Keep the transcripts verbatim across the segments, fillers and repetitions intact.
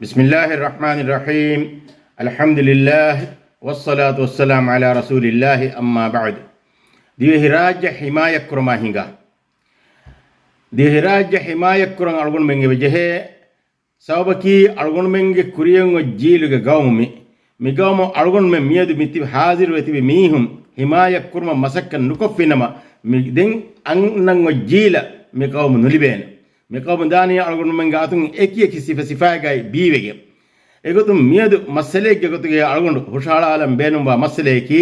بسم الله الرحمن الرحيم. الحمد لله والصلاة والسلام على رسول الله، أما بعد. ދިވެހިރާއްޖެ ޙިމާޔަތްކުރުމާ ހިނގާ. ދިވެހިރާއްޖެ ޙިމާޔަތްކުރަން އަޅުގަނޑުމެން އެބަޖެހޭ. ސަބަބަކީ އަޅުގަނޑުމެންގެ ކުރިޔަށް އޮތް ޖީލުގެ ގައުމު މި. މި ގައުމު އަޅުގަނޑުމެން މިއަދު މިތިބި ޙާޟިރުވެ ތިބި މީހުން ޙިމާޔަތްކުރުމަށް މަސައްކަތް ނުކޮށްފިނަމަ، މި ދެން އަންނަން އޮތް ޖީލަށް މި ގައުމު ނުލިބޭނެ. މި ގައުމު ދާނީ އަޅުގަނޑުމެންގެ އަތުން އެކި އެކި ސިފަ ސިފައިގައި ބީވެގެން. އެގޮތުން މިއަދު މައްސަލައެއްގެ ގޮތުގައި އަޅުގަނޑު ހުށަހަޅާލަން ބޭނުންވާ މައްސަލައަކީ،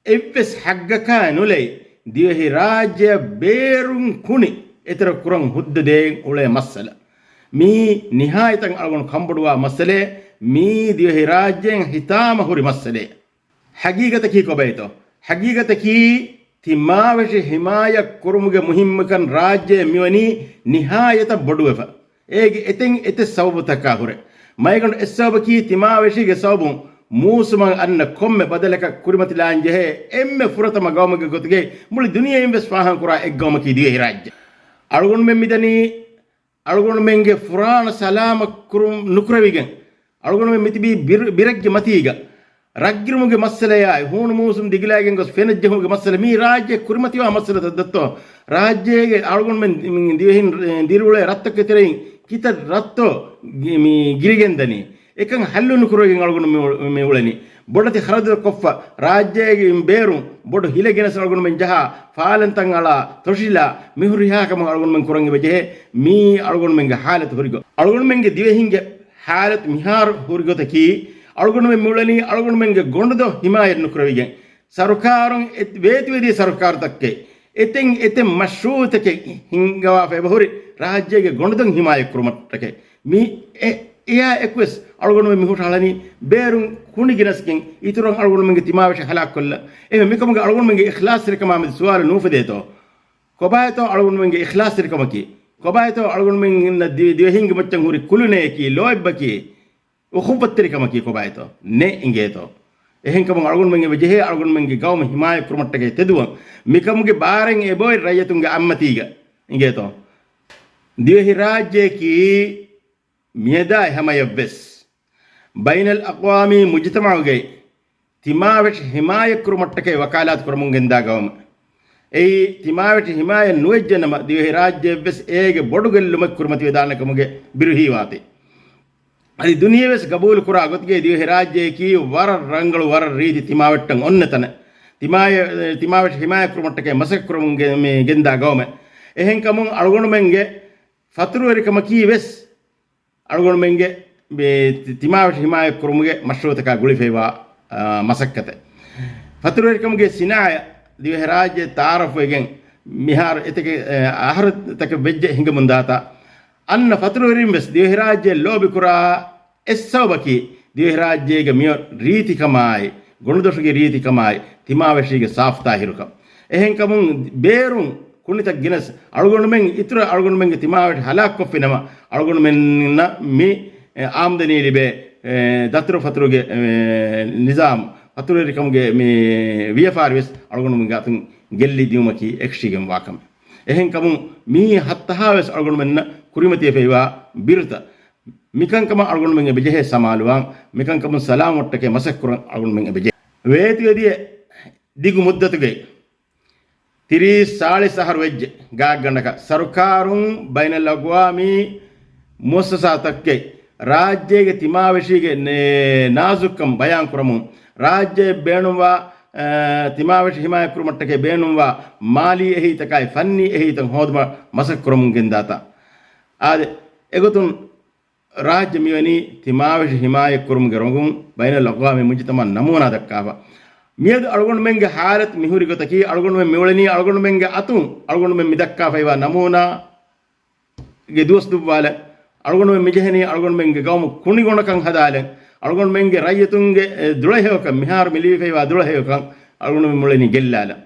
އެއްވެސް ޙައްޤަކާ ނުލައި، ދިވެހިރާއްޖެއަށް ބޭރުން ކުނި އެތެރެކުރަން ހުއްދަ ދޭން އުޅޭ މައްސަލަ. މީ ނިހާޔަތަށް އަޅުގަނޑު ކަންބޮޑުވާ މައްސަލައެއް. މީ ދިވެހިރާއްޖޭން ހިތާމަ ހުރި މައްސަލައެއް. ޙަޤީޤަތަކީ ކޮބައިތޯ؟ ޙަޤީޤަތަކީ ތިމާވެށި ޙިމާޔަތް ކުރުމުގެ މުހިއްމުކަން ރާއްޖެއަށް މިވަނީ ނިހާޔަތަށް ބޮޑުވެފަ. އޭގެ އެތެއް އެތެއް ސަބަބުތަކާ ހުރެ. މައިގަނޑު އެއް ސަބަބަކީ ތިމާވެށީގެ ސަބަބުން މޫސުމަށް އަންނަ ކޮންމެ ބަދަލަކަށް ކުރިމަތިލާން ޖެހޭ އެންމެ ފުރަތަމަ ގައުމެއްގެ ގޮތުގައި މުޅި ދުނިޔެއިން ވެސް ފާހަގަކުރާ އެއް ގައުމަކީ ދިވެހިރާއްޖެ. އަޅުގަނޑުމެން މިދަނީ އަޅުގަނޑުމެންގެ ފުރާނަ ސަލާމަތްކުރުން ނުކުރެވިގެން، އަޅުގަނޑުމެން މިތިބީ ބިރު-، ބިރެއްގެ މަތީގަ. ރަށްގިރުމުގެ މައްސަލަޔާއި، ހޫނު މޫސުން ދިގިލައިގެން ގޮސް ފެނަށްޖެހުމުގެ މައްސަލަ، މީ ރާއްޖެ ކުރިމަތިވާ މައްސަލަތައް ދައްތޯ؟ ރާއްޖޭގެ އަޅުގަނޑުމެން ދިވެހިން ދިރިއުޅޭ ރަށްތަކުގެ ތެރެއިން ކިތައް ރަށްތޯ ގި-، މި ގިރިގެން ދަނީ؟ އެކަން ހައްލު ނުކުރެވިގެން އަޅުގަނޑު މި އު-، މި އުޅެނީ. ބޮޑެތި ޚަރަދުތައް ކޮށްފަ، ރާއްޖޭގެ ބޭރުން ބޮޑު ހިލަ ގެނެސް އަޅުގަނޑުމެން ޖަހާ، ފާލަންތައް އަޅާ، ތޮށިލާ، މި ހުރިހާ ކަމެއް އަޅުގަނޑުމެން ކުރަން އެބަޖެހޭ. މީ އަޅުގަނޑުމެންގެ ޙާލަތު ހުރިގޮތް. އަޅުގަނޑުމެންގެ ދިވެހިންގެ ޙާލަތު މިހާރު ހުރިގޮތަކީ، އަޅުގަނޑުމެން މިއުޅެނީ އަޅުގަނޑުމެންގެ ގޮނޑުދޮށް ހިމާޔަތް ނުކުރެވިގެން. ސަރުކާރުން އެ-، ވޭތުވެދިޔަ ސަރުކާރުތަކެއް އެތެއް އެތެއް މަޝްރޫޢުތަކެއް ހިންގަވާފަ އެބަހުރި ރާއްޖޭގެ ގޮނޑުދޮށް ހިމާޔަތްކުރުމަށްޓަކައި. މި އެ-، އެޔާ އެކުވެސް އަޅުގަނޑުމެން މި ހުށަހަޅަނީ ބޭރުން ކުނި ގެނެސްގެން އިތުރަށް އަޅުގަނޑުމެންގެ ތިމާވެށި ހަލާކުކޮށްލަން. އެހެން މިކަމުގެ އަޅުގަނޑުމެންގެ އިޚްލާޞްތެރިކަމާމެދު ސުވާލު ނޫފެދޭތޯ؟ ކޮބާތޯ އަޅުގަނޑުމެންގެ އިޚްލާޞްތެރިކަމަކީ؟ ކޮބާތޯ އަޅުގަނޑުމެން ދި-، ދިވެހިންގެ މައްޗަށް ހުރި ކުލުނެއަކީ، ލޯތްބަކީ؟ އުޚުއްވަތްތެރިކަމަކީ ކޮބާތޯ؟ ނެތް އިނގޭތޯ؟ އެހެންކަމުން އަޅުގަނޑުމެން އެބަޖެހޭ އަޅުގަނޑުމެންގެ ގައުމު ހިމާޔަތްކުރުމަށްޓަކައި ތެދުވަން. މިކަމުގެ ބާރެއް އެބޮތް ރައްޔިތުންގެ އަތްމަތީގަ އިނގޭތޯ؟ ދިވެހިރާއްޖެއަކީ މިއަދާ ހަމަޔަށްވެސް ބައިނަލްއަޤްވާމީ މުޖުތަމަޢުގައި ތިމާވެށި ހިމާޔަތްކުރުމަށްޓަކައި ވަކާލާތު ކުރަމުން ގެންދާ ގައުމެއް. އެއީ ތިމާވެށި ހިމާޔަތް ނުވެއްޖެނަމަ، ދިވެހިރާއްޖެއެއްވެސް އޭގެ ބޮޑު ގެއްލުމެއް ކުރިމަތިވެދާނެކަމުގެ ބިރުހީވާތީ. އަދި ދުނިޔެވެސް ގަބޫލުކުރާ ގޮތުގައި ދިވެހިރާއްޖެއަކީ ވަރަށް ރަނގަޅު، ވަރަށް ރީތި ތިމާވެއްޓަށް އޮންނަ ތަނެއް. ތިމާޔަ-، ތިމާވެށި ހިމާޔަތްކުރުމަށްޓަކައި މަސައްކަތްކުރަމުން ގެ-، މި ގެންދާ ގައުމެއް. އެހެންކަމުން އަޅުގަނޑުމެންގެ ފަތުރުވެރިކަމަކީ ވެސް އަޅުގަނޑުމެންގެ މި ތި-، ތިމާވެށި ހިމާޔަތްކުރުމުގެ މަޝްރޫޢުތަކާ ގުޅިފައިވާ، އާ، މަސައްކަތެއް. ފަތުރުވެރިކަމުގެ ސިނާޢަތް ދިވެހިރާއްޖެ ތަޢާރަފްވެގެން މިހާރު އެތަކެއް، އާ، އަހަރުތަކެއް ވެއްޖެ ހިނގަމުންދާތާ. އަންނަ ފަތުރުވެރިން ވެސް ދިވެހިރާއްޖެ ލޯބިކުރާ އެއްސަބަބަކީ، ދިވެހިރާއްޖޭގެ މިއޮތް ރީތިކަމާއި، ގޮނޑުދޮށުގެ ރީތިކަމާއި، ތިމާވެށީގެ ސާފުތާހިރުކަން. އެހެންކަމުން ބޭރުން ކުނިތައް ގެނެސް، އަޅުގަނޑުމެން އިތުރަށް އަޅުގަނޑުމެންގެ ތިމާވެށި ހަލާކުކޮށްފިނަމަ، އަޅުގަނޑުމެންނަށް މި، އެ، އާމްދަނީ ލިބޭ، އެ، ދަތުރުފަތުރުގެ، އެ، ނިޒާމް، ފަތުރުވެރިކަމުގެ މި ވިޔަފާރިވެސް އަޅުގަނޑުމެންގެ އަތުން ގެއްލި ދިއުމަކީ އެކަށީގެންވާ ކަމެއް. އެހެންކަމުން މިއީ ހައްތަހާވެސް އަޅުގަނޑުމެންނަށް ކުރިމަތިވެފައިވާ ބިރުތައް. މިކަންކަމަށް އަޅުގަނޑުމެން އެބަޖެހޭ ސަމާލުވާން، މިކަންކަމުން ސަލާމަތްކުރުމަށްޓަކައި މަސައްކަތްކުރަން އަޅުގަނޑުމެން އެބަޖެހޭ. ވޭތުވެދިޔަ ދިގު މުއްދަތުގައި، ތިރީސް ސާޅީސް އަހަރު ވެއްޖެ ގާތްގަނޑަކަށް، ސަރުކާރުން ބައިނަލްއަގްވާމީ މުއައްސަސާތަކުގައި ރާއްޖޭގެ ތިމާވެށީގެ ނޭ-، ނާޒުކްކަން ބަޔާންކުރަމުން، ރާއްޖެ ބޭނުންވާ، އަ، ތިމާވެށި ހިމާޔަތްކުރުމަށްޓަކައި ބޭނުންވާ މާލީ އެހީތަކާއި ފަންނީ އެހީތައް ހޯދުމަށް މަސައްކަތްކުރަމުން ގެންދާތާ. އާދެ، އެގޮތުން ރާއްޖެ މިވަނީ ތިމާވެށި ހިމާޔަތްކުރުމުގެ ރޮނގުން ބައިނަލްއަގްވާމީ މުޖުތަމަޢަށް ނަމޫނާ ދައްކާފަ. މިއަދު އަޅުގަނޑުމެންގެ ޙާލަތު މިހުރި ގޮތަކީ، އަޅުގަނޑުމެން މިއުޅެނީ އަޅުގަނޑުމެންގެ އަތުން އަޅުގަނޑުމެން މިދައްކާފައިވާ ނަމޫނާގެ ދުވަސް ދުއްވާލަން. އަޅުގަނޑުމެން މިޖެހެނީ އަޅުގަނޑުމެންގެ ގައުމު ކުނިގޮނޑަކަށް ހަދާލަން. އަޅުގަނޑުމެންގެ ރައްޔިތުންގެ، އެ، ދުޅަހެޔޮކަން، މިހާރު މި ލިބިފައިވާ ދުޅަހެޔޮކަން އަޅުގަނޑުމެން މިއުޅެނީ ގެއްލާލަން.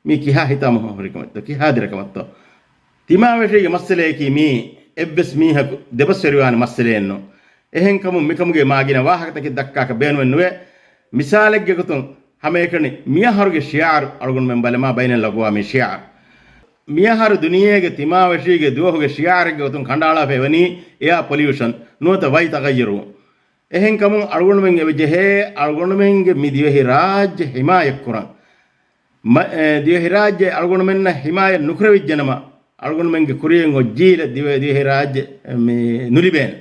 މީ ކިހާ ހިތާމަ ހުރިކަމެއްތޯ؟ ކިހާ ދެރަކަމެއްތޯ؟ ތިމާވެށީގެ މައްސަލައަކީ މީ އެއްވެސް މީހަކު ދެބަސްވެރިވާނެ މައްސަލައެއްނޫން. އެހެންކަމުން މިކަމުގެ މާގިނަ ވާހަކަތަކެއް ދައްކާކަށް ބޭނުމެއްނުވޭ. މިސާލެއްގެ ގޮތުން ހަމައެކަނި މިއަހަރުގެ ޝިޢާރު އަޅުގަނޑުމެން ބަލަމާ، ބައިނަލްއަގްވާމީ ޝިޢާރު. މިއަހަރު ދުނިޔޭގެ ތިމާވެށީގެ ދުވަހުގެ ޝިޢާރެއްގެ ގޮތުން ކަނޑައަޅާފައި ވަނީ އެއާ ޕޮލިއުޝަން ނުވަތަ ވައި ތަޣައްޔަރު. އެހެންކަމުން އަޅުގަނޑުމެން އެބަ ޖެހޭ އަޅުގަނޑުމެންގެ މި ދިވެހިރާއްޖެ ހިމާޔަތްކުރަން. މަ-، އެ، ދިވެހިރާއްޖެ އަޅުގަނޑުމެންނަށް ހިމާޔަތް ނުކުރެވިއްޖެނަމަ، އަޅުގަނޑުމެންގެ ކުރިއަށް އޮތް ޖީލެއް ދިވެ-، ދިވެހިރާއްޖެ މި ނުލިބޭނެ.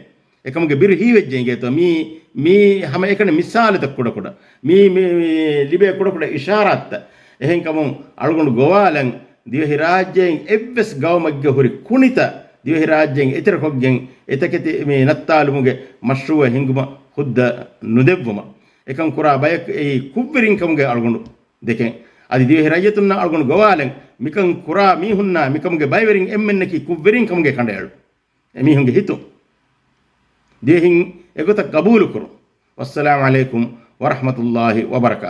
އެކަމުގެ ބިރު ހީވެއްޖެ އިނގޭތޯ. މީ، މީ ހަމަ އެކަނި މިސާލުތައް ކުޑަކުޑަ. މީ، މި، މި ލިބޭ ކުޑަކުޑަ އިޝާރާތްތައް. އެހެންކަމުން އަޅުގަނޑު ގޮވާލަން ދިވެހިރާއްޖެއިން އެއްވެސް ގައުމެއްގެ ހުރި ކުނިތައް ދިވެހިރާއްޖެއިން އެތެރެކޮށްގެން އެތަކެތި މި ނައްތާލުމުގެ މަޝްރޫއެއް ހިންގުމަށް ހުއްދަ ނުދެއްވުމަށް. އެކަން ކުރާ ބަޔަކު އެއީ ކުށްވެރިން ކަމުގެ އަޅުގަނޑު ދެކެން. އަދި ދިވެހި ރައްޔިތުންނަށް އަޅުގަނޑު ގޮވާލަން މިކަން ކުރާ މީހުންނާ މިކަމުގެ ބައިވެރިން އެންމެންނަކީ ކުށްވެރިން ކަމުގެ ކަނޑައެޅު. އެމީހުންގެ ހިތުން. ދިވެހިން އެގޮތަށް ގަބޫލުކުރުން. ވައްސަލާމު ޢަލައިކުމް ވަރަޙްމަތުﷲި ވަބަރަކާތު.